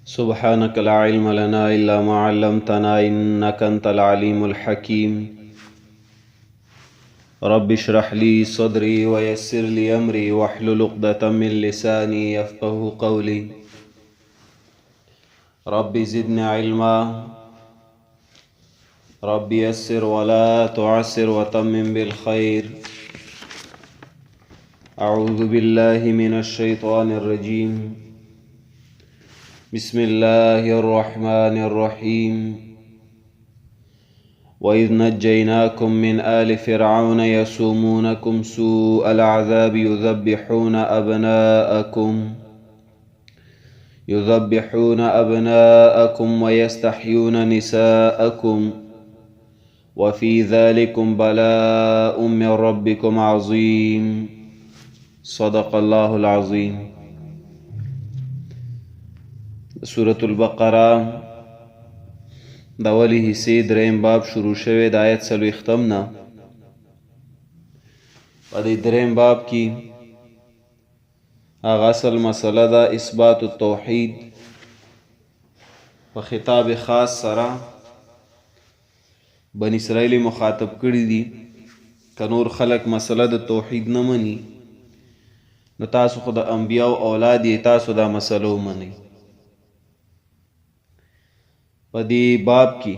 سبحانك لا علم لنا إلا ما علمتنا إنك أنت العليم الحكيم. رب اشرح لي صدري ويسر لي أمري واحلل عقدة من لساني يفقه قولي. رب زدني علما. رب يسر ولا تعسر وتمم بالخير. أعوذ بالله من الشيطان الرجيم. بسم الله الرحمن الرحيم. وإذ نجيناكم من آل فرعون يسومونكم سوء العذاب يذبحون أبناءكم ويستحيون نساءكم وفي ذلكم بلاء من ربكم عظيم. صدق الله العظيم. سورة البقره د اولې حصې دریم باب شروع شوی د آیت 40 نه. په دې دریم باب کې هغه اصل مسله ده اثبات التوحید په خطاب خاص سره بني اسرائیل مخاطب کړي دي. که نور خلک مسله د توحید نه مني نو تاسو خو د انبیاو اولاد یې، تاسو دا مسله ومنئ. په دې باب کې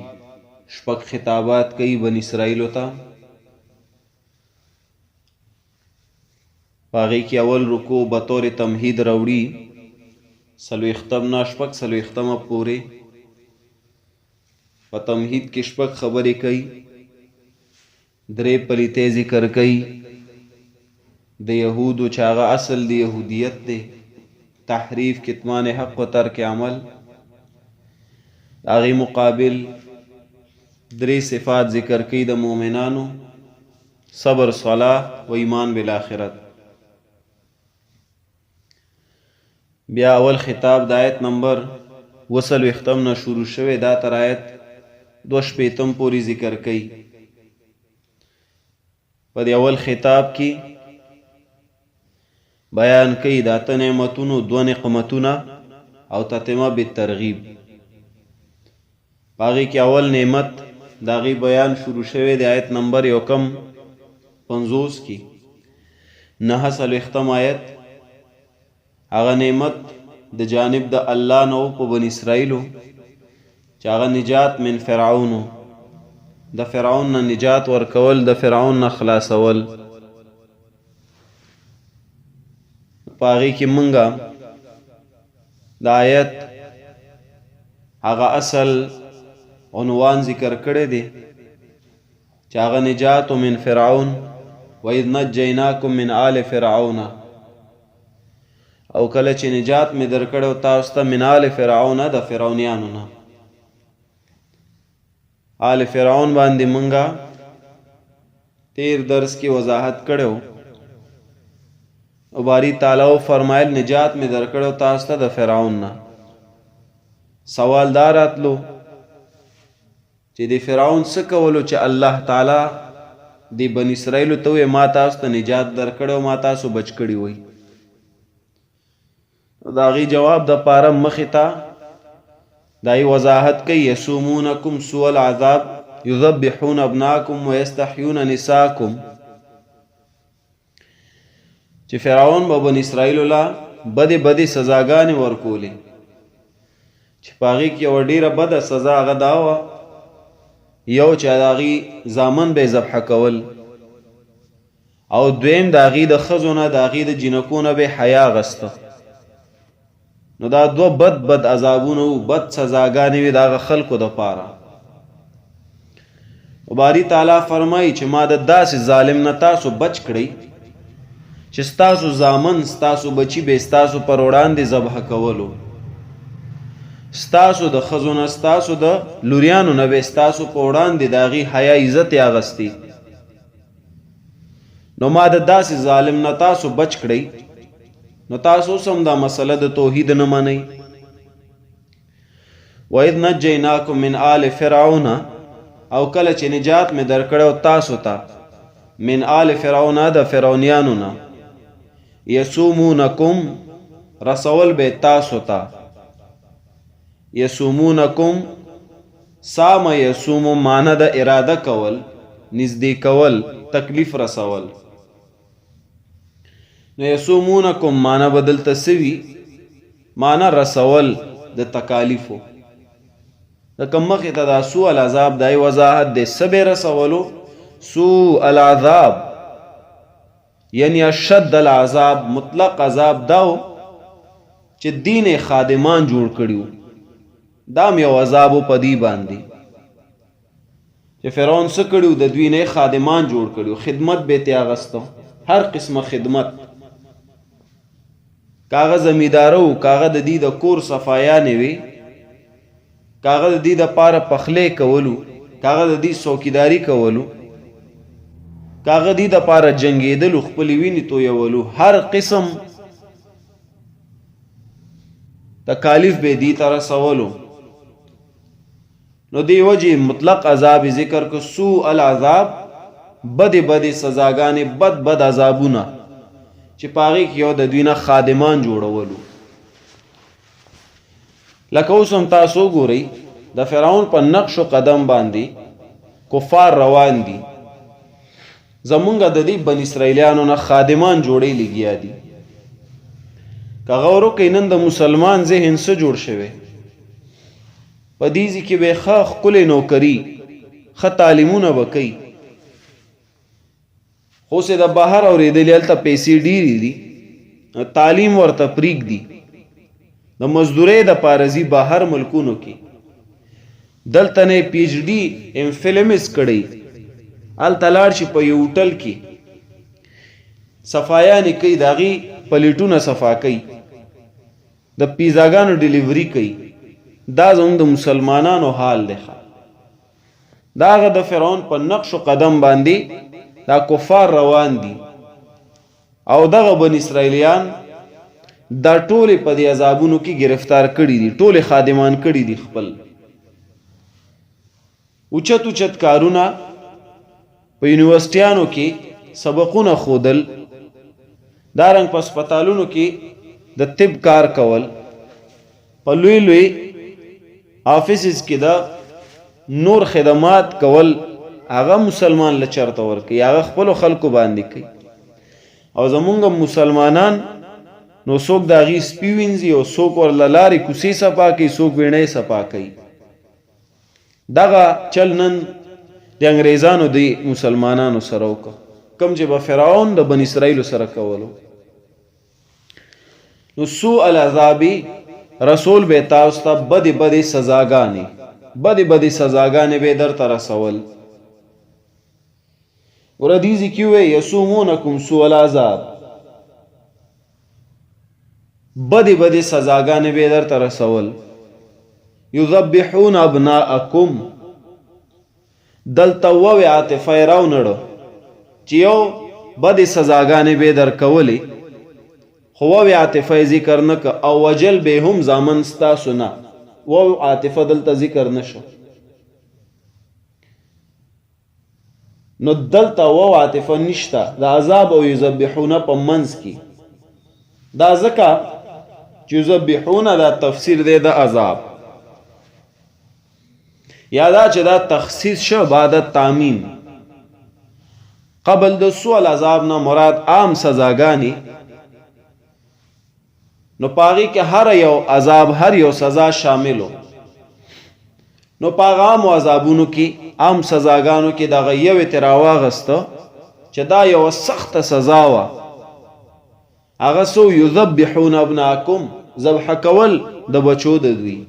شپږ خطابات کوي بني اسرائیلو ته. په هغې کې اول رکوع به طور تمهید راوړي 40 نه 46 پورې. په تمهید کې شپږ خبرې کوي، درې پلیتې ذکر کوي د یهودو چې هغه اصل د یهودیت دی، تحریف، کتمان حق و ترک عمل. هغې مقابل درې صفات ذکر کوي د مؤمنانو، صبر، صلاح و ایمان بالآخرت. بیا اول خطاب د آیت نمبر 40 نه شروع شوی دا تر آیت 62 پورې ذکر کوي. په دې اول خطاب کې بیان کوي د اته نعمتونو دوه نقمتونه او تتمه بالترغیب. په هغې کې اول نعمت د هغې بیان شروع شوی د آیت نمبر 51 کې، 49 آیت. هغه نعمت د جانب د الله نه په بني اسرائیلو چې هغه نجات من فرعون، د فرعون نه نجات ورکول، د فرعون نه خلاصول. په هغې کې مونږه د آیت هغه اصل عنوان ذکر کړی دی چې هغه نجات من فرعون وإذ نجیناکم من آل فرعون. او کله چې نجات مې درکړی تاسو ته من آل فرعون، د فرعونیانو نه. آل فرعون باندې مونږه تیر درس کې وضاحت کړو. او باری تعالی فرمایل نجات مې درکړو تاسو ته د فرعون نه. سوال دا راتلو چې د فرعون څه کولو چې الله تعالی د بني اسرائیلو ته ووایي ما تاسو ته نجات درکړی او ما تاسو بچ کړي وئ. د هغې جواب د پاره مخې ته دای وضاحت کوي، یسومونکم سوء العذاب یذبحون ابناکم ویستحیون نساکم. چې فرعون به بني اسرائیلو له بدې بدې سزاګانې ورکولې، چې په هغې کې یوه ډېره بده سزا هغه دا وه، یو چې د هغې زامن به یې ذبح کول، او دویم د هغې د ښځو نه، د هغې د جینکو نه به یې حیا اخیسته. نو دا دوه بد بد عذابونه وو، بد سزاګانې وې د هغه خلکو دپاره. باری تعالی فرمایي چې ما د داسې ظالم نه تاسو بچ کړئ چې ستاسو زامن، ستاسو بچي به ستاسو پر وړاندې ذبح کولو، ستاسو د ښځو نه، ستاسو د لوریانو نه به ستاسو په وړاندې د هغې حیا عزت یې اخیستې. نو ما د داسې ظالم نه تاسو بچ کړئ. نو تاسو اوس هم دا مسله د توحید نه منئ. وَإِذْ نَجَّيْنَاكُمْ مِنْ آلِ فِرْعَوْنَ، او کله چې نجات مې درکړی تاسو ته من آل فرعون، د فرعونیانو نه، یسومونکم، رسول به تاسو ته، یصومونکم، صام یصوم معنی د اراده کول، نږدې کول، تکلیف رسول. نو یصومونکم معنی به دلته څه وي؟ معنی رسول د تکالیفو. لکه مخې ته دا سوء العذاب دای وضاحت دی، څه به رسولو؟ سوء العذاب یعنی اشد العذاب، مطلق عذاب داو چې دین خادمان جوړ کړیو. دام یو عذاب په دی باندې چې فرعون څه کړیو، د دوی نه خادمان جوړ کړیو، خدمت به ته اغستو، هر قسمه خدمت، کاغه زمیدارو، کاغه د دې د کور صفایانې وي، کاغه د دې د پاره پخلې کولو، کاغه د دې څوکیداری کولو، کاغه دې د پاره جنگیدلو، خپل وینې تویولو، هر قسم تکالیف به دې تر رسولو. نو دی وجه مطلق عذاب ذکر کو، سوء العذاب، بد بد سزاګانې، بد بد عذابونه چې پاغي کې یو د دوی نه خادمان جوړولو. لکه اوس هم تاسو ګورئ د فرعون په نقش و قدم باندې کفار روان دي، زمونږ د دې بن اسرائیلیانو نه خادمان جوړې لګیا دي. که غور وکړئ نن د مسلمان ذهن څه جوړ شوی، په دې ځای کې به ښه ښکلې نوکري، ښه تعلیمونه به کوي، خو څه د بهر اورېدلي هلته پیسې ډېرې دي، تعلیم ورته پرېږدي، د مزدورۍ دپاره ځي بهر ملکونو کې، دلته نه پی ایچ ډي ایم فل ایم اس کړی، هلته لاړ شي په یو هوټل کې صفایانې کوي، د هغې پلیټونه صفا کوي، د پیزاګانو ډیلیوري کوي. دا زموږ د مسلمانانو حال دی. دا هغه د فرعون په نقش و قدم باندې دا کفار روان دي، او دغه بن اسرائیلیان دا ټول په دې عذابونو کې گرفتار کړي دي، ټول خادمان کړي دي خپل. اوچت اوچت کارونه په یونیورسټیانو کې سبقونه ښودل، دارنګ په هسپتالونو کې د طب کار کول، په لوی لوی آفیسز کې د نور خدمات کول، هغه مسلمان له چرته ورکوي؟ هغه خپلو خلکو باندې کوي. او زمونږ مسلمانان نو څوک د هغې سپي وینځي، او څوک ورله لارې کوڅې صفا کوي، څوک ویڼۍ صفا کوي. دغه چل نن د انګریزانو د مسلمانانو سره وکړ، کوم چې به فرعون د بن اسرائیلو سره کولو. نو سوء العذاب رسول به تاسو ته بدې بدې سزاګانې، بدې بدې سزاګانې به درته رسول. ور دې ځکه وی یسومونکم سوء العذاب، بدې بدې سزاګانې به درته رسول. یذبحون ابناءکم، دلته واو عاطفه یې راونړه چې یو بدې سزاګانې به درکولې، خو واو عاطفه یې ذکر نه که، او وجل به هم زامن ستاسو نه، واو عاطفه دلته ذکر نه شو. نو دلته واو عاطفه نشته د عذاب او یذبحون په منځ کې، دا ځکه چې یذبحون دا تفسیر دی د عذاب، یا دا چې دا تخصیص شو بعد تعمیم، قبل د سوء العذاب نه مراد عام سزاګانی، نو پاغي کې هر یو عذاب هر یو سزا شاملو. نو پاغه عام عذابونو کې عام سزاګانو کې دغه یو تراواغسته چې دا یو سخته سزا وه. هغه سو یذبحون ابناکم، ذبح کول د بچو د دوی،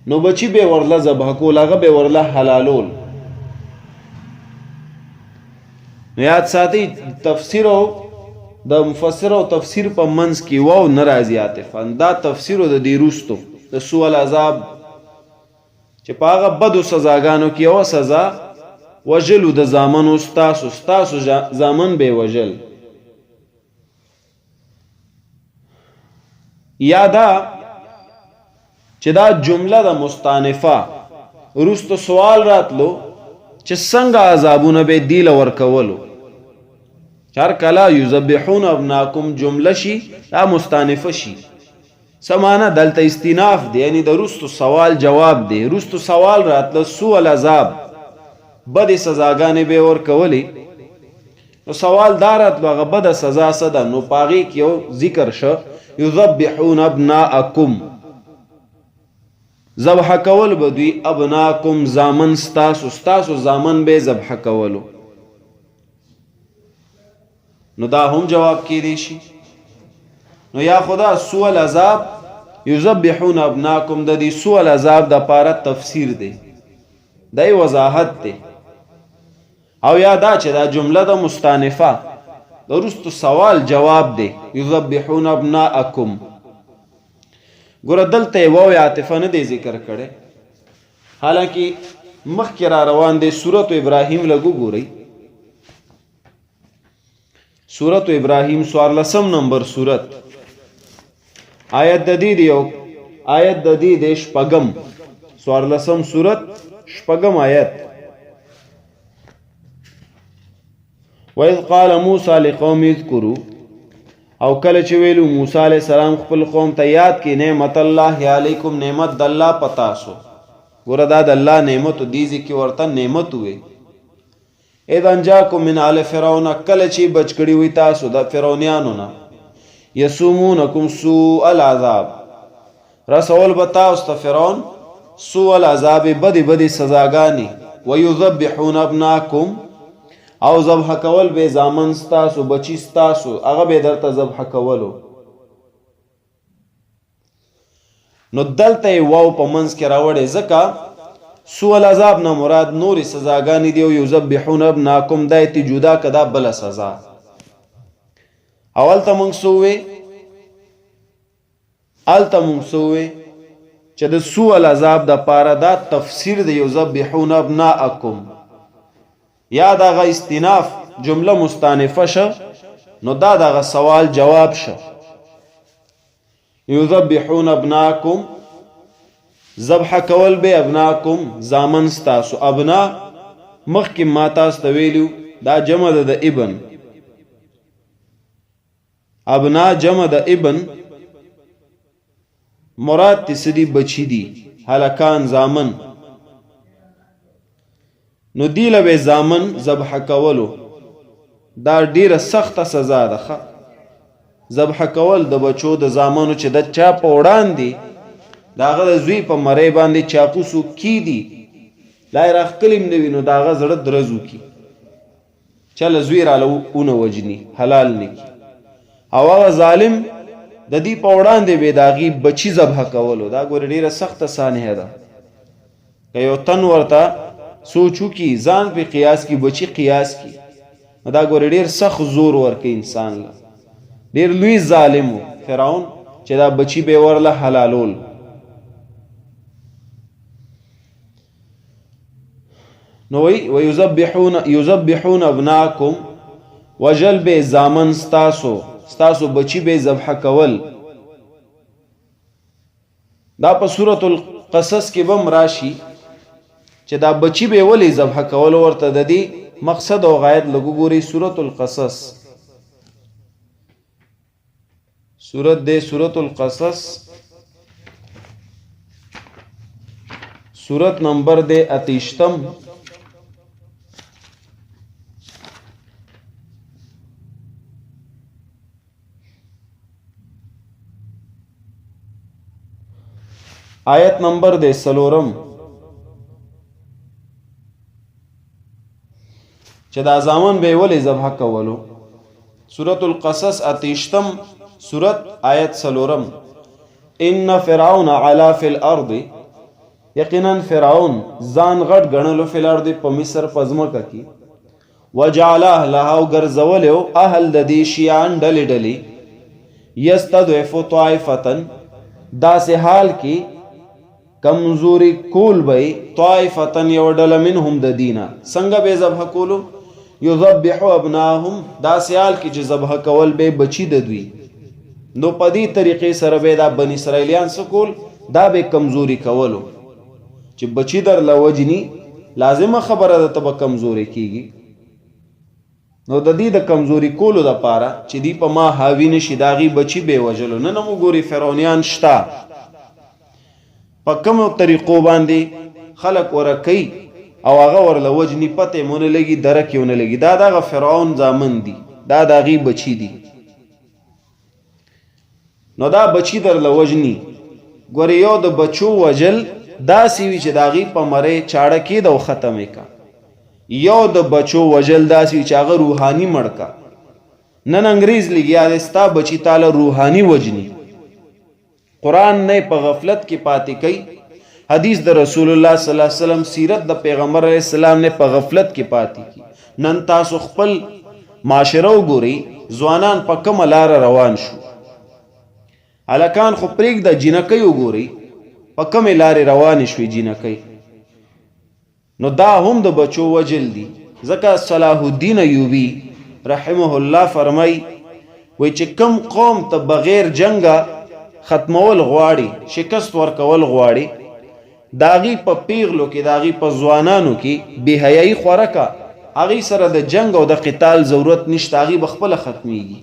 نو بچی به ورله ذبح کول، هغه به ورله حلالول. نو یاد ساتي تفسیر او د مفسر او تفسیر په منځ کې واو ناراضي عاطفه، دا تفسیر د دې روستو د سوال عذاب چې په هغه بدو سزاګانو کې یوه سزا وژلو د زامنو ستاسو، ستاسو زامن به وژل. یا دا چې دا جمله د مستانفه وروسته سوال راتلو چې څنګه عذابونه به دی له ورکولو، هر کله یذبحون ابناکم جمله شي دا مستانفه شي، څه معنی؟ دلته استیناف دی، یعنی د رستو سوال جواب دی. رستو سوال راتله، سوء العذاب، بدې سزاګانې به ورکولې. نو سوال دا راتلو هغه بده سزا څه ده؟ نو په هغې کې یو ذکر شه، یذبحون ابناءکم، ذبح کول به دوی ابناکم زامن ستاسو، ستاسو زامن به ذبح کولو. نو دا هم جواب کېدی شي. نو یا خدا سوء العذاب یذبحون ابناکم د دې سوء العذاب د پاره تفسیر دی، دی وضاحت دی. او یا دا چې دا جمله د مستانفه د وروستو سوال جواب دی، یذبحون ابناءکم. ګوره دلته یې واو عاطفه نه دی ذکر کړی، حالانکه مخکې را روان دی. سورت ابراهیم لږ وګورئ، سورت ابراهیم 14 نمبر سورت، آیت د دې دی، یو آیت د دې دی شپږم، 14 سورت شپږم آیت. وَإِذْ قَالَ مُوسَى لِقَوْمِهِ اذْكُرُوا، او کله چې ویلو موسی علیه السلام خپل قوم ته یاد کې نعمت الله علیکم، نعمت د الله په تاسو. ګوره دا د الله نعمت دی، ځکه ورته نعمت وي. اذ انجاکم من آل فرعون، کله چې بچ کړي وي تاسو د فرعونیانو نه، یسومونکم سوء العذاب، رسول به تاسو ته فرعون سوء العذاب، بدې بدې سزاګانې، ویذبحون ابناکم، او ذبح کول به زامن ستاسو، بچي ستاسو هغه به درته ذبح کولو. نو دلته یې واو په منځ کې راوړی، ځکه سوء العذاب نه مراد نورې سزاګانې دي، او یذبحون ابناکم دا یې ترې جدا که دا بله سزا. او هلته موږ څه ووې؟ هلته موږ څه ووې چې د سوء العذاب دپاره دا تفسیر د یذبحون ابناءکم، یا دغه استناف جمله مستانفه شه، نو دا دغه سوال جواب شه. یذبحون ابناکم، ذبح کول به ابناکم زامن ستاسو. ابنا مخکې ما تاسو ته ویلو دا جمع ده د ابن، ابنا جمع د ابن، مراد تی سدي بچی دي، هلکان زامن. نو دی له به زامن ذبح کولو، دا ډیره سخته سزا ده. ښه ذبح کول د بچو د زامنو چې د چا په وړاندې د هغه د زوی په مرۍ باندې چاقو څوک کیدي، لا یې راښکلي هم نه وي، نو د هغه زړه درز وکړي، چا له زوی راله ونه وژني، حلال نه کړي. او هغه ظالم د دې په وړاندې به د هغې بچي ذبح کولو، دا ګورې ډېره سخته سانحه ده. که یو تن ورته سوچ وکړي، ځان په قیاس کی، بچی قیاس کی، نو دا ګورې ډېر سخت زور ورکوي انسان له. ډېر لوی ظالم و فرعون چې دا بچی به ورله حلالول. نو وی ويذبحون یذبحون ابناکم، وجل به زامن ستاسو، ستاسو بچی به ذبح کول. دا په سورۃ القصص کې بم راشي چې دا بچی به ولې ذبح کول، ورته د دې مقصد او غایت لګو ګوري. سورۃ القصص سورت دې، سورۃ القصص سورت نمبر دې اتیشتم، آیت نمبر دې سلورم، چې دا زامن به ولې ذبح کولو. سورة القصص اتیشتم سورت آیت سلورم. ان فرعون علا فی الارض، یقینا فرعون ځان غټ ګڼلو، فی الارض په مصر په ځمکه کې، وجعل اهلها او ګرځولی اهل د دې شیعان ډلې ډلې، یستضعف طائفة، داسې حال کې کمزوري کول به طائفة یو ډله، منهم د دینه. څنګه به ذبح کولو؟ یذبح ابناهم، داسې حال کې چې ذبح کول به بچی د دوی. نو په دې طریقې سره به دا بنی اسرائیلیان څه کول؟ دا به کمزوري کولو چې بچی در لوجنی، لازمه خبره ده ته به کمزوري کیږي. نو د دې د کمزوري کولو د پاره چې دی په ما حاوی نشي، د هغې بچي به وژلو. نن هم وګوري فرعونیان شته، په کومو طریقو باندې خلک ورکوي او هغه ورله وژني، پته یې ونه لګي، درک یې ونه لګي. دا دغه فرعون زامن دي، دا د هغې بچي دي. نو دا بچی درله وژني. ګورې یو د بچو وژل داسې وي چې د هغې په مرۍ چاړه کېده او ختم یې کا، یو د بچو وژل داسې وي چې هغه روحاني مړ کا. نن انګریز لګیا دی ستا بچی تاله روحاني وژني، قرآن نه په غفلت کې پاتې کوي، حدیث د رسول الله صلی الله علیه وسلم، سیرت د پیغمبر علیه السلام نه په غفلت کې پاتې کی. نن تاسو خپل معاشره وګورئ، ځوانان په کومه لاره روان شو. هلکان خو پرېږده، جینکۍ وګورئ په کومې لارې روانې شوې جینکۍ. نو دا هم د بچو وجل دي، ځکه صلاح الدین ایوبي رحمه الله فرمای وای چې کم قوم ته بغیر جنگه ختمول غواړي، شکست ورکول غواړي، داغي په پیغلو کې، داغي په ځوانانو کې بے حیايي خوره کا، هغه سره د جنگ او د قتال ضرورت نشته، هغه به خپله ختمیږي.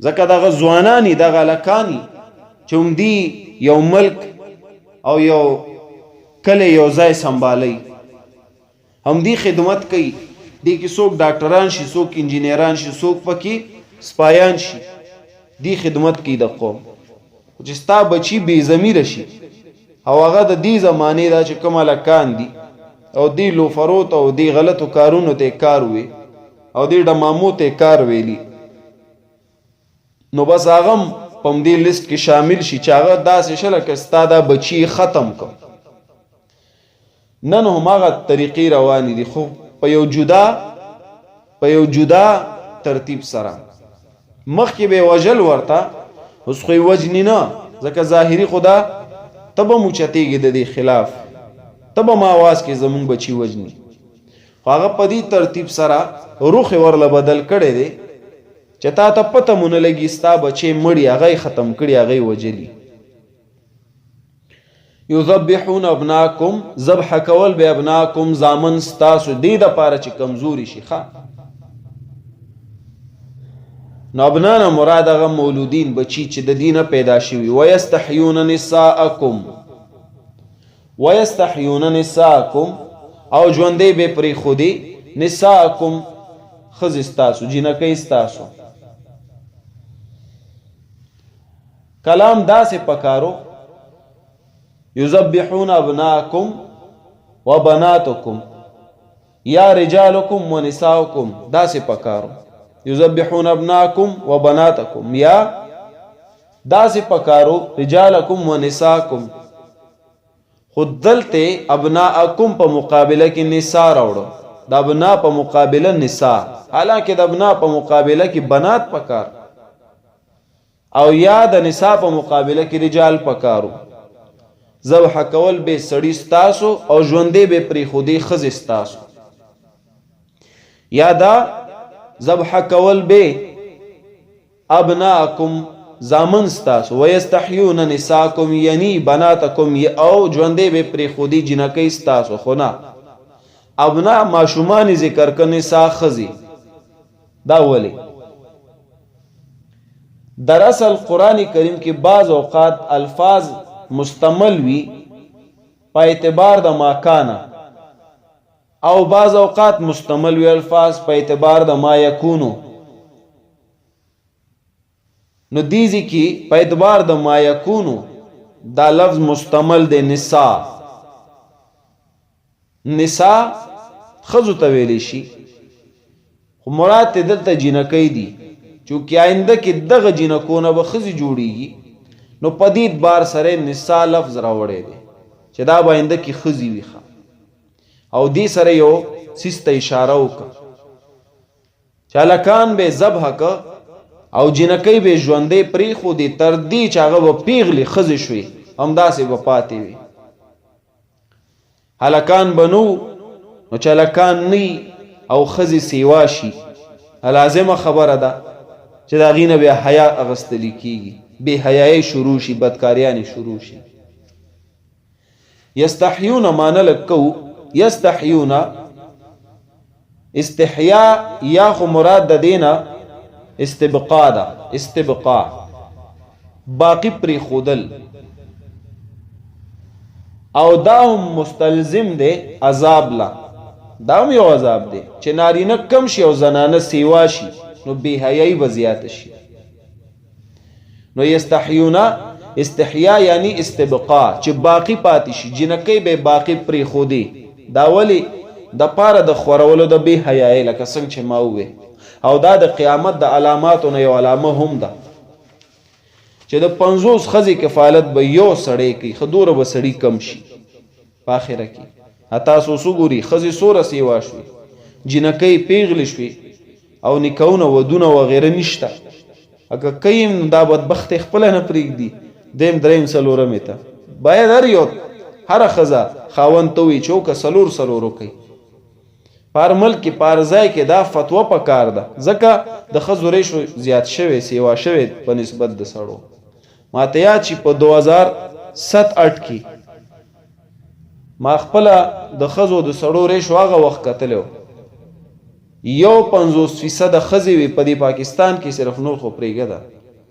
ځکه دغه ځوانانی، دغه هلکانی چې همدی یو ملک او یو کلی یو ځای سنبالي، همدی خدمت کوي. دې کې څوک ډاکټران شي، څوک انجینران شي، څوک پکې سپایان شي، دی خدمت کوي د قوم. خو چې ستا بچي بې ضمیره شي او هغه د دې زمانې دا چې کوم هلکان دي او دې لوفرو ته او دې غلطو کارونو ته کار وي او دې ډمامو ته کار ویلي، نو بس هغه هم په همدې لیست کې شامل شي چې هغه داسې شه لکه ستا دا بچي ختم کړ. نن هم هغه طریقې روانې دي، خو په یو جدا ترتیب سره. مخکې به وژل ورته، اوس خو یې وژني نه، ځکه ظاهري خو دا ته به هم اوچتېږي د دې خلاف، ته به هم اواز کې زمونږ بچي وژني، خو هغه په دې ترتیب سره روخ یې ورله بدل کړی دی چې تا ته پته مو نه لګي ستا بچی مړي، هغه یې ختم کړي، هغه یې وژلي. یذبحون ابناکم، ذبح کول به ابناکم زامن ستاسو، دې د پاره چې کمزوري شي. ښه، نو ابنا نه مراد هغه مولودین بچی چې د دینه پیدا شوي. ویستحیون نساءکم، ویستحیون نساءکم، او ژوندې به پرې خودي نساءکم ښځې ستاسو، جینکۍ ستاسو. کلام داسې پکارو، یذبحون ابناکم وبناتکم یا رجالکم ونساؤکم، داسې پکارو، یذبحون ابناکم وبناتکم، یا داسې پکارو رجالکم ونساکم. خو دلته ابناءکم په مقابله کې نساء راوړو، د ابنا په مقابله نساء، حالانکه د ابنا په مقابله کې بنات پکار او یا د نساء په مقابله کې رجال پکارو. ذبح کول به سړی ستاسو او ژوندې به پرېښودې ښځې ستاسو، یا دا ذبح کول به ابناکم زامن ستاسو، ویستحیون نساکم یعنی بناتکم، او ژوندې به پرېښودې جینکۍ ستاسو. خو نه، ابنا ماشومان ذکر که، نساء ښځې. دا ولې؟ دراصل قرآن کریم کې بعض اوقات الفاظ مستمل وي په اعتبار د ماکانه، او بعض اوقات مستمل وي الفاظ په اعتبار د ما یکونو. نو دیزی کې په اعتبار د ما یکونو دا لفظ مستمل دی، نساء. نساء ښځو ته ویلی شي، خو مراد ته دلته جینکۍ دي، چونکه آینده کې دغه جینکو نه به ښځې جوړیږي، نو په دې اعتبار سره نساء لفظ راوړی دی چې دا به آینده کې ښځې وي. ښه، او دې سره یو څیز ته اشاره وکړه چې هلکان به ذبح که او جینکۍ به ژوندۍ پرېښودې تر دې چې هغه به پیغلې ښځې شوې، همداسې به پاتې وي. هلکان به نو، نو چې هلکان نه او ښځې سیوا شي، لازمه خبره ده چې د هغې نه بیا حیا اغستل کېږي، بې حیایۍ شروع شي، بدکاریانې شروع شي. یستحیون معنی لږ کوو، یستحیون استحیا یا خو مراد د دینه استبقا ده، استبقا باقی پری خودل، او دا هم مستلزم دی عذاب لا، دا هم یو عذاب دی چې نارینه کم شي او زنانه سیوا شي نو بے حیايي به زیاته شي. نو یستحیونا استحیا یعنی استبقا چې باقی پاتې شي، جنکۍ به باقی پرې خودي. دا ولی؟ د پاره د خورولو د بے حیايي، لکه څنګه چې ما ووی. او دا د قیامت د علاماتو نه یو علامه هم ده چې د 50 ښځې کفالت به یو سړی کوي، ښه دوره به سړي کم شي په آخره کې. تاسو اوس وګوري ښځې څومره سیوا شوې، جینکۍ پیغلې شوې او نکاحونه ودونه وغیره نشته. اګه کوي نو دا بدبخت خپله نه پرېږدي، دویم دریم څلورمې ته باید هر یو هره ښځه خاوند ته ووایي چې وکړه څلور څلور وکړئ. په هر ملک کې په هر ځای کې دا فتوا په کار ده، ځکه د ښځو ریشو زیات شوی سیوا شوی په نسبت د سړو. ما ته یاد چې په 2007 8 کې ما خپله د ښځو د سړو ریشو هغه وخت کتلی و، 51% ښځې وې په دې پاکستان کې صرف، نور خو پرېږده،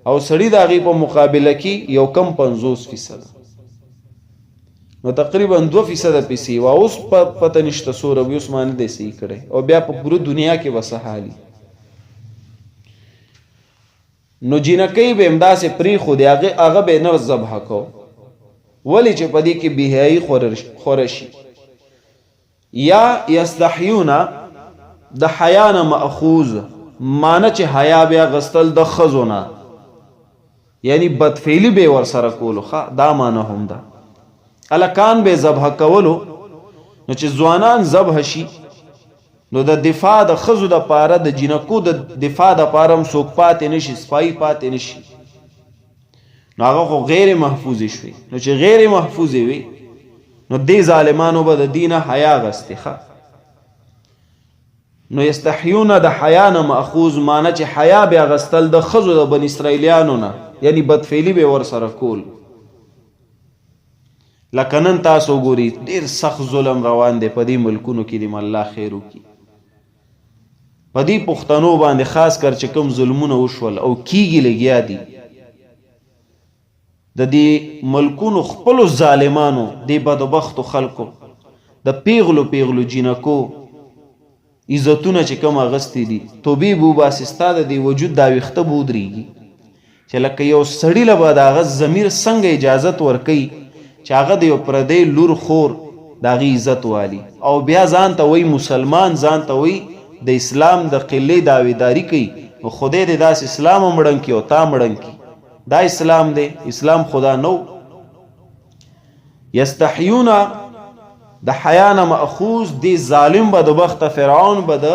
او سړي د هغې په مقابله کې یو کم 50%، نو تقریبا 2% پیسې وه. اوس پته نشته څومره وي، اوس ما نه دی صحیح کړی، او بیا په پوره دنیا کې به څه حالي. نو جینکۍ به همداسې پرېښودې، هغه به یې نه ذبح کو، ولې چې په دې کې بېحیایي خوره شي. یا یستحیونه د حیا نه مأخوذ، معنی چې حیا بیا غستل د ښځو نه، یعنی بدفعلی به ورسره کولو، ښه دا معنی هم ده. هلکان به ذبح کولو، نو چې ځوانان ذبح شي نو د دفاع د ښځو د پاره، د جینکو د دفاع د پاره هم څوک پاتې نشي، سپایي پاتې نشي، نو هغه خو غیر محفوظې شوې. نو چې غیر محفوظې وي نو دې ظالمانو به د دینه حیا غستې. ښه نو یستحیون د حیا نه مأخوذ، معنی چې حیا بیا غستل د ښځو د بني اسرائیلیانو نه، یعنی بدفعلی به ورسره کول. لکه نن تاسو ګوري ډیر سخت ظلم روان دی په دې ملکونو کې، دې الله خیر وکړي په دې پښتنو باندې، خاص کر چې کوم ظلمونه وشول او کیږي لګیا دي د دې ملکونو خپلو ظالمانو، دې بدبختو خلکو د پیغلو پیغلو جینکو عزتونه چې کوم اغستې دي، توبې به وباسي، ستا د دې وجود دا ویښته به ودرېږي چې لکه یو سړي له به د هغه ضمیر څنګه اجازت ورکوي چې هغه د یو پردی لور خور د هغې عزت والي، او بیا ځان ته وایي مسلمان، ځان ته وایي د اسلام د قلې دعویداري کوي. نو خدای دې داسې اسلام هم ړنګ کړي او تا هم ړنګ کړي. دا اسلام دی، اسلام خدا نو. یستحیون د حیا نه مأخوذ دی، ظالم به د بخته فرعون به د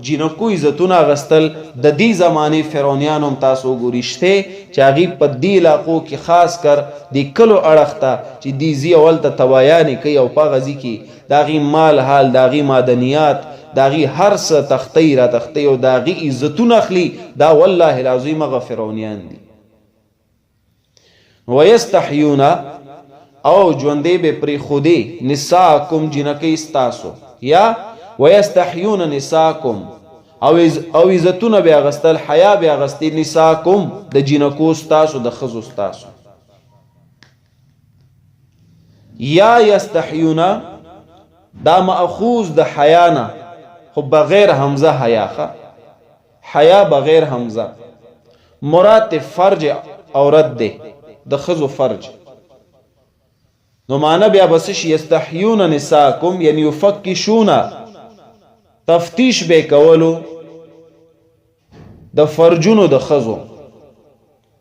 جینکو عزتونه اغستل. د دې زمانې فرعونیان هم تاسو وګوري شته چې هغوی په دې علاقو کې خاص کر د کلو اړخ ته چې دې ځي او هلته تبایانې کوي، او په هغه ځي کې د هغې مال حال، د هغې معدنیات، د هغې هر څه تختۍ را تختۍ او د هغې عزتونه اخلي. دا والله العظیم هغه فرعونیان دي. ویستحیون او ژوندې به پرېښودې نساکم جینکۍ ستاسو، یا ویستحیون نساکم او عزتونه به اغستل، حیا به اغستې نساکم د جینکو ستاسو، د ښځو ستاسو. یا یستحیون دا مأخوذ د حیا نه، خو بغیر همزه حیا، ښه حیا بغیر همزه، مراد ته فرج عورت دی، د ښځو فرج. نو معنی بیا به څه شي؟ یستحیون نساکم یعنی یفکشون، تفتیش به کولو د فرجونو د ښځو.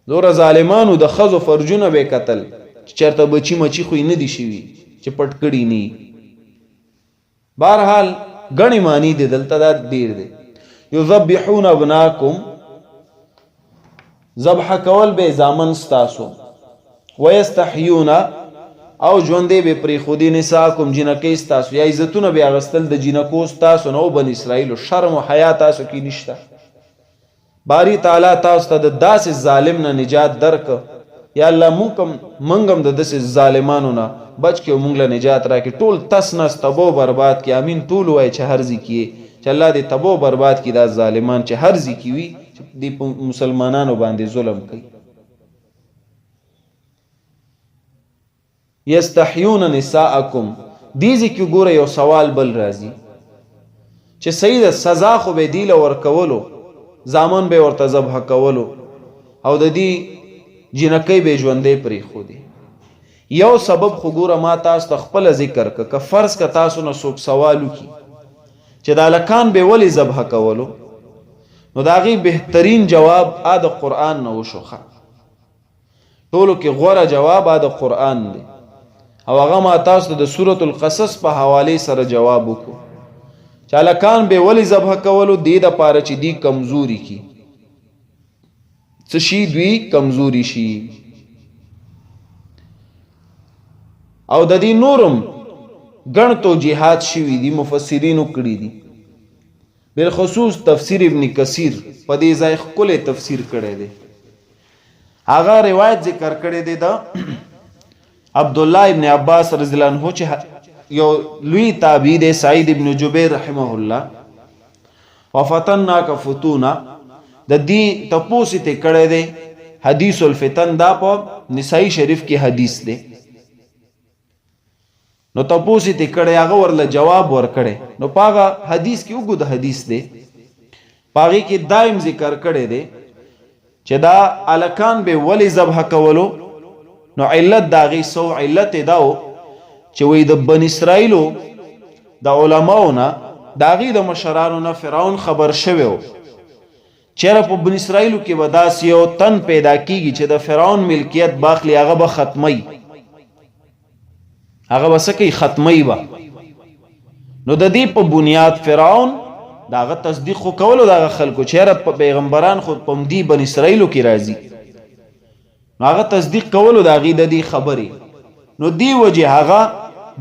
دوره ظالمانو د ښځو فرجونه به کتل چې چېرته بچي مچي خو یې نه دي شوي چې پټ کړي نه. بهرحال غنی معنی دی دلته، دا ډیر دی. یذبحون ابناکم ذبح کول به زامن ستاسو، ويستحيون او ژوندې به پرېښودې نساکم جینکۍ ستاسو، یا عزتونه به اغستل د جینکو ستاسو. نو بن اسرائیلو شرم او حیا تاسو کې نشته. باری تعالی تاسو ته د داسې ظالم نه نجات درک. یا الله مونږ هم د داسې ظالمانو نه بچ کې، مونږ له نجات راکړي، ټول تس نس تبو برباد کې. امین ټول وای چې هر ځای کې چې الله دې تباه او برباد کړي دا ظالمان چې هر ځای کې وي چې دې په مسلمانانو باندې ظلم کوي. یستحیون نساءکم، دې ځای کې ګوره یو سوال بل راځي چې صحیح ده سزا خو به دی له ورکولو، زامن به ورته ذبح کولو او د دې جینکۍ به ژوندۍ پرېښودې. یو سبب خو ګوره ما تاسو ته خپله ذکر که، که فرض که تاسو نه څوک سوال وکړي چې دا هلکان به ولې ذبح کولو، نو د هغې بهترین جواب آ د قرآن نه وشو. ښه، ټولو کې غوره جواب د قرآن دی او هغه ما تاسو ته د سورة القصص په حوالې سره جواب وکړو چې هلکان به ولې ذبح کولو، دې دپاره چې دوی کمزوري کړي. څه شي؟ دوی کمزوري شي. او د دې نورم ګڼ توجیهات شوي دي، مفسرینو کړي دي. بالخصوص تفسیر ابن کثیر په دې ځای ښکلی تفسیر کړی دی. هغه روایت ذکر کړی دی د عبد الله ابن عباس رضی الله عنه چې یو لوی تابعی دی، سعید ابن جبیر رحمه الله، وفتناک فتونا، د دې تپوس ته کړی دی. حدیث الفتن دا په نسائی شریف کې حدیث دی. نو تپوس یې ترې کړی، هغه ورله جواب ورکړی. نو په هغه حدیث کې اوږد حدیث دی، په هغې کې دایم ذکر کړی دی چې دا هلکان به ولې ذبح کولو. نو علت د هغې څه و؟ علت یې دا و چې وایي د بني اسرائیلو د علماو نه، د هغې د مشرانو نه فرعون خبر شوی و چېرې په بني اسرائیلو کې به داسې یو تن پیدا کیږي چې د فرعون ملکیت باخلي، هغه به ختموي، هغه به څه کوي؟ ختموي به. نو د دې په بنیاد فرعون د هغه تصدیق خو کولو د هغه خلکو چې یاره پیغمبران خو په همدې بني اسرائیلو کې راځي، نو هغه تصدیق کولو د هغې د دې خبرې. نو دې وجې هغه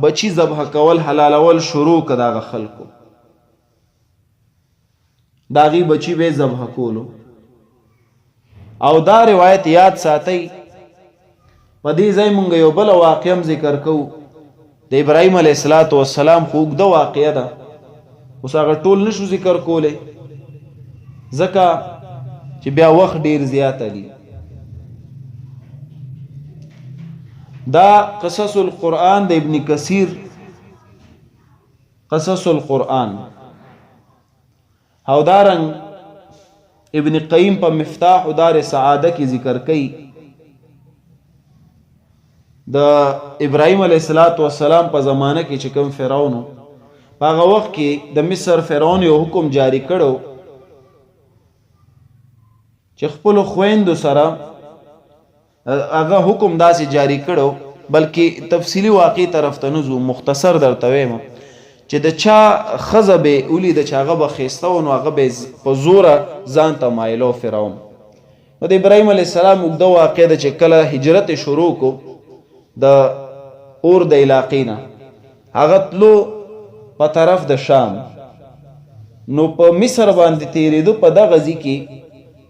بچي ذبح کول حلالول شروع که د هغه خلکو، د هغې بچي به ذبح کولو. او دا روایت یاد ساتئ. په دې ځای مونږ یو بل واقعه هم ذکر کوو د ابراهیم علیه السلام، خو اوږده واقعه ده، اوس هغه ټول نشو ذکر کولی ځکه چې بیا وخت ډیر زیات دی. دا قصص القرآن د ابن کثیر قصص القرآن، او دارنګ ابن قیم په مفتاح دار سعاده کې ذکر کوي د ابراهیم علیه السلام په زمانه کې چې کوم فرعون، په هغه وخت کې د مصر فرعون یو حکم جاری کړو چې خپل خويندو سره، هغه حکم داسې جاری کړو، بلکې تفصیلی واقع طرف ته نه ځو، مختصر درته وایم چې د چا ښځه به ولیده چې هغه به ښایسته وه، نو هغه به په زوره ځان ته مایلو فرعون. نو د ابراهیم علیه السلام اوږده واقع ده چې کله هجرت شروع کو د اور د علاقې نه، هغه تلو په طرف د شام، نو په مصر باندې تیریدو. په دغه ځای کې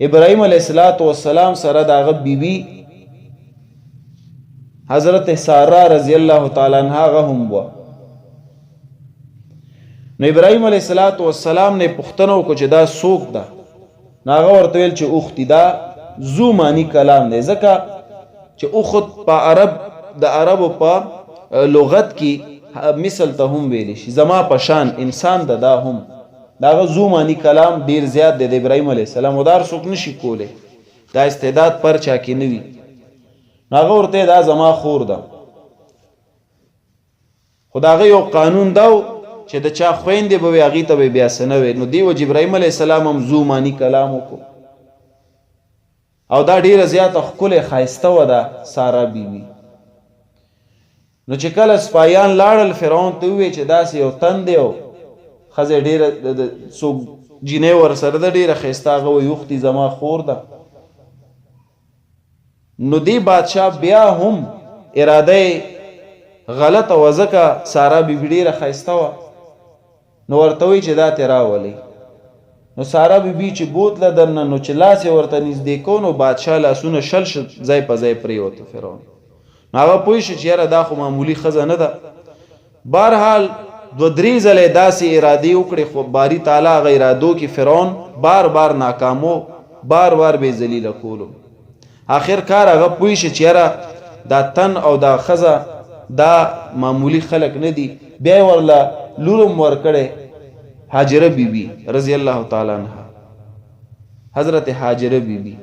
ابراهیم علیه السلام سره د هغه بیبي حضرت ساره رضی الله تعالی عنها هغه هم وه. نو ابراهیم علیه السلام نه پوښتنه وکړه چې دا څوک ده؟ نو هغه ورته ویل چې اختي. دا زو معنی کلام دی، ځکه چې اخت په عرب د عربو په لغت کې مثل ته هم ویل شي، زما په شان انسان ده. دا هم داغه زو معنی کلام ډیر زیات دی د ابراهیم علیه السلام، او دا هر څوک نشي کولی، دا استعداد پر چا کې نه وي. نو هغه ورته دا زما خور ده، خو د هغه یو قانون دا و چې د چا خویندې به وي هغې ته به بیا څه نه وي. نو دې وجه ابراهیم علیه السلام هم زو معنی کلام وکړو. او دا ډیره زیاته ښکلې ښایسته وه ده سارا بیبي. نو چې کله سپایان لاړل فرعون ته وویل چې داسې یو تن دی او ښځه ډیره څوک جینۍ ورسره ده ډیره ښایسته، هغه وایي اختي زما خور ده. نو دی بادشاه بیا هم اراده یې غلطه وه، ځکه سارا بیبي ډیره ښایسته وه. نو ورته وایي چې دا ترې راولئ. نو سارا بي بي چې بوتله دننه، نو چې لاس یې ورته نږدې کو، نو بادشاه لاسونه شل شل ځای په ځای پرېوته فرعون. نو هغه پوه شو چې یاره دا خو معمولي ښځه نه ده. بهرحال دوه درې ځله داسې ارادې وکړې، خو باری تعالی هغه ارادو کې فرعون بار بار ناکامو، بار بار به ذلیل کولو. اخر کار هغه پوه شي چې یاره دا تن او دا ښځه دا معمولی خلک نه دي. بیا یې ورله لور هم ورکړی، هاجره بی بی رضی الله تعالی عنها، حضرت هاجره بی بی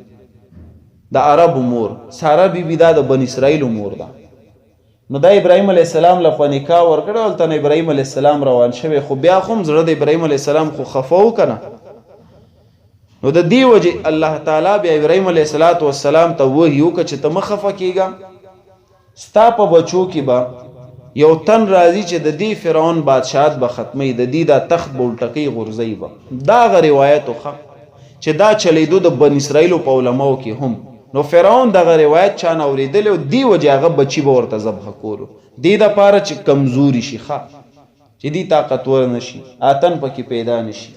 د عربو مور، ساره بی بی دا د بنی اسرائیل مور ده. نو دا ابراهیم علیه السلام له په نکاح ورکړی، هلته نه ابراهیم علیه السلام روان شوی، خو بیا خو هم زړه د ابراهیم علیه السلام خو خفه و که نه. نو د دې وجې الله تعالی بیا ابراهیم علیه السلام ته وحي وکړه چې ته مه خفه کېږه، ستا په بچو کې به یو تن راځي چې د دې فرعون بادشاهت به ختموي، د دې دا تخت به الټه کوي، غورځوي به. دا هغه روایت وښه چې دا چلیدو د بن اسرائیلو په علماو کې هم. نو فرعون دغه روایت چا نه اورېدلی او دې وجې هغه بچي به ورته ذبح کولو، دې دپاره چې کمزوري شي، ښه چې دی طاقتور نه شي، اتن پکې پیدا نه شي.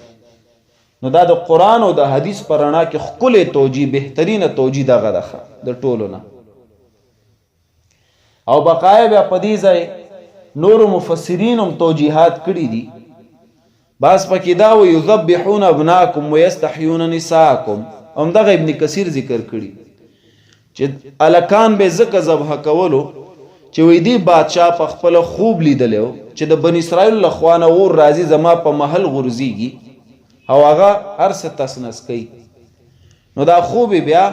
نو دا د قرآن او د حدیث په رڼا کې ښکلې توجیه، بهترینه توجیه دغه ده د ټولو نه. او بقایا بیا په دې ځای نورو مفسرین هم توجیهات کړي دي. بعض پکې دا و یذبحون ابناکم ویستحیون نساکم، هم دغه ابن کثیر ذکر کړي چې الکان به ځکه ذبح کولو چې وی دی بادشاه په خپل خوب لیدلی چې د بنی اسرائیل له خوا نه اور راځي، زما په محل غورځېږي او هغه هر څه تس نس کوي. نو دا خوب بیا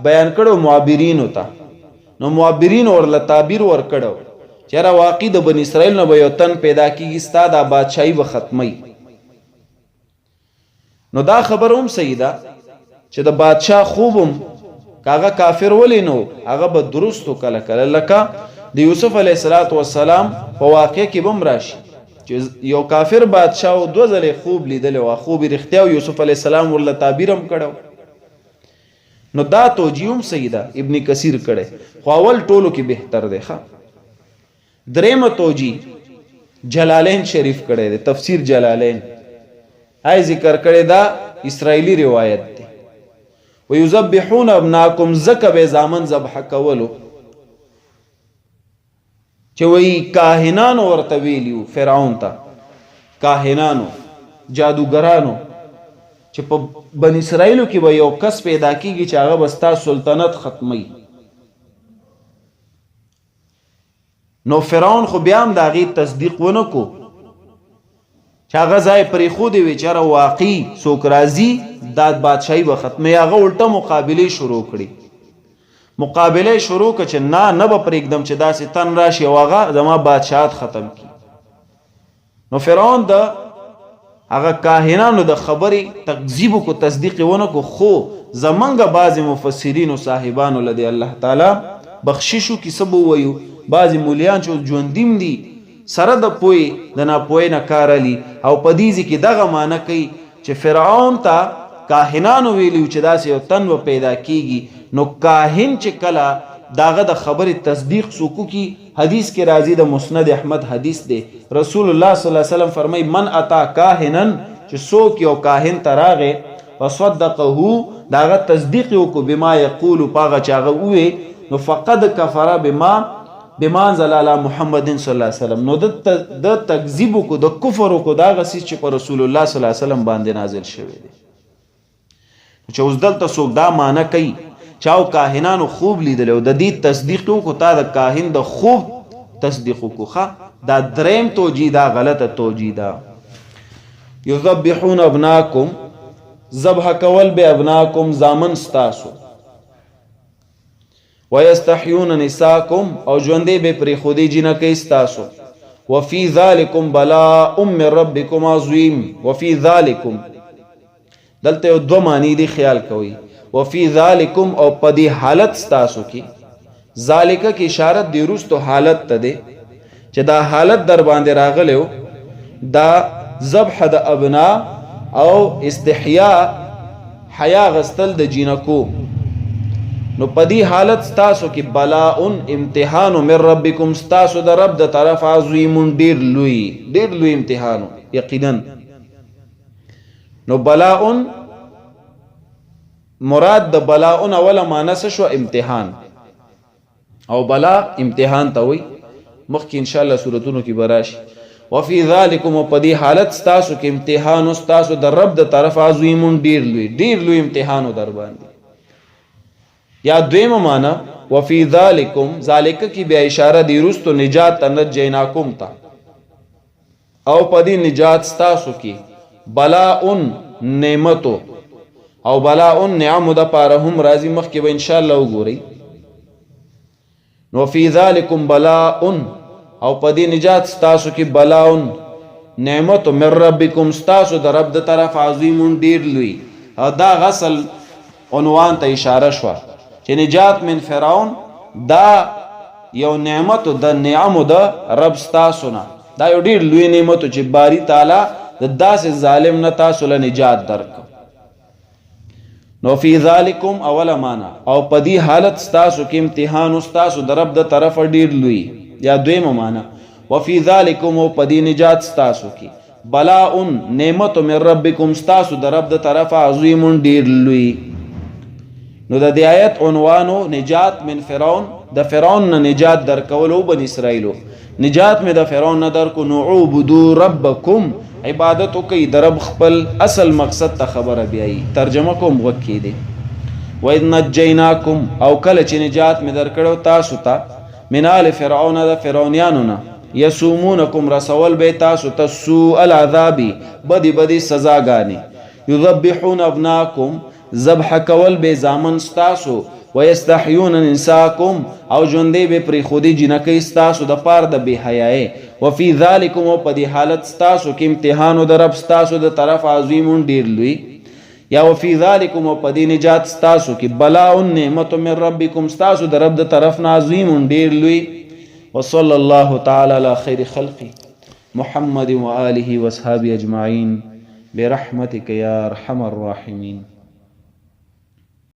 بیان کړو معبرینو ته، نو معبرین ورله تعبیر ورکړو چې را واقعي د بنی اسرائیل نه به یو تن پیدا کیږي، ستا دا بادشاهي به ختمي. نو دا خبره هم صحیح ده چې د بادشاه خوب هم کاغه کافر ولې نو هغه به درستو کله کله، لکه د یوسف علیه السلام په واقع کې به هم راشي چې یو کافر بادشاه او دوه ځلې خوب لیدلی و، خوب یې رښتیا او یوسف علیه السلام ورله تعبیر هم کړی. نو دا توجیه هم صحیح ده، ابن کثیر کړی، خو اول ټولو کې بهتر دی. ښه درېمه توجیه جلالین شریف کړی دی، تفسیر جلالین آی ذکر کړی، دا اسرائیلی روایت دی. ویذبحون ابناکم، ځکه به زامن ذبح کولو چې وایي کاهنانو ورته ویلي وو، فرعون ته کاهنانو جادوګرانو چې په بنی اسرائیلو کې به یو کس پیدا کیږي چې هغه به ستا سلطنت ختموي. نو فرعون خو بیا هم د هغې تصدیق ونه کو چې هغه ځای پرېښودی وي چې یاره واقعي څوک راځي دا بادشاهي به ختموي. هغه الټه مقابلې شروع کړې، مقابله شروع کړه چې نه نه به پرېږدم چې داسې تن راشي او هغه زما بادشاهت ختم کړي. نو فرعون د هغه کاهنانو د خبرې تکذیب کو، تصدیق ونه کو. خو زمونږ بعضې مفسرینو صاحبانو له دې الله تعالی بخشش وکړي، څه به ووایو، بعضې مولیان چې اوس ژوندي هم دي سره د پوهې د ناپوهۍ نه کار اخلي او په دې ځای کې دغه معنی کوي چې فرعون ته کاهنانو ویلي چې داسې یو تن به پیدا کیږي. نو کاهن چې کله داغه د خبرې تصدیق څوک وکړي، حدیث کې راځي، د مسند احمد حدیث دی، رسول الله صلی الله علیه وسلم فرمایي من اتا کاهنا، چې څوک یو کاهن ته راغی فصدقه، داغه تصدیق وکړو بما یقول، په هغه چې هغه ووی، نو فقد کفر بما انزل علی محمد صلی الله علیه وسلم. نو د تکذیب کو، د کفر کو، دا غسی چې پر رسول الله صلی الله علیه وسلم باندې نازل شوی دی. چې اوس دلته څوک دا معنی کوي چې او کاهنانو خوب لیدل او د دې تصدیق کو، تا د کاهن د خوب تصدیق کو، ښه دا دریم توجیه دا غلطه توجیه ده. یذبحون ابناکم، ذبح کول به ابناکم زامن ستاسو، ويستحيون نساکم، او ژوندې به پرېښودې جینکۍ ستاسو. وفي ذلکم بلاء من ربکم عظیم. وفي ذلکم دلته یو دوه معنی دي، خیال کوئ. وفي ذلکم او په دې حالت ستاسو کې، ذالک کې اشارت دی وروستو حالت ته دی چې دا حالت در باندې راغلی دا ذبح د ابنا او استحیا حیا غستل د جینکو، نو په دې حالت ستاسو کې بلاء امتحان من ربکم، ستاسو د رب د طرف عظیم ډیر لوی، ډیر لوی امتحان یقینا. نو بلاء مراد د بلاء اوله معنی څه شو؟ امتحان. او بلا امتحان ته وي، مخکې ان شاء الله سورتونو کې به راشي. وفي ذلکم، په دې حالت ستاسو کې امتحان ستاسو د رب د طرف عظیم، ډیر لوی، ډیر لوی امتحان در باندې. یا دویمه معنا وفي ذلکم، ذالک کی بیا اشاره دی رستو نجات ته، نجیناکم ته، او په دې نجات ستاسو کې بلاء نعمتو او بلاء نعم د پاره هم راځي، مخکې به ان شاء الله وګورئ. نو فی ذلکم بلاء، او په دې نجات ستاسو کې بلاء نعمت من ربکم، ستاسو د رب د طرف عظیم، ډیر لوی. او دا غسل عنوان ته اشاره شوه چې نجات من فرعون دا یو نعمت د نعمو د رب ستاسو نه، دا یو ډیر لوی نعمت چې باری تعالی د داسې ظالم نه تاسو له نجات درک. نو فی ذالکم اوله معنا، او په دې حالت ستاسو کې امتحان ستاسو د رب د طرفه ډیر لوی. یا دویمه معنا وفي ذالکم، او په دې نجات ستاسو کې بلاء نعمت من ربکم، ستاسو د رب د طرفه عظیم، ډیر لوی. نو د دې آیت عنوانو نجات من فرعون، د فرعون نه نجات درکولو بنی اسرائیلو، نجات مې د فرعون نه درکو، نو عبدو ربکم، عبادت وکئ د رب خپل. اصل مقصد ته خبره بیایي، ترجمه کوم، غوږ کېدی. واذ نجیناکم، او کله چې نجات مې درکړو تاسو ته من آل فرعون، د فرعونیانو نه، یسومونکم، رسول به تاسو ته سوء العذاب، بدی بدی سزاګانې، یذبحون ابناکم، ذبح کول به زامن ستاسو، ويستحيون نساکم، او ژوندې به پرېښودې جینکۍ ستاسو د پاره د بې حیایۍ. وفي ذلکم، او په دې حالت ستاسو کې امتحان د رب ستاسو د طرف عظیم، ډیر لوی. یا وفي ذلکم، او په دې نجات ستاسو کې بلاء نعمت من ربکم، ستاسو د رب د طرف نه عظیم، ډیر لوی. وصلى الله تعالى على خير خلقه محمد وآله واصحابه اجمعين برحمتك يا ارحم الراحمين.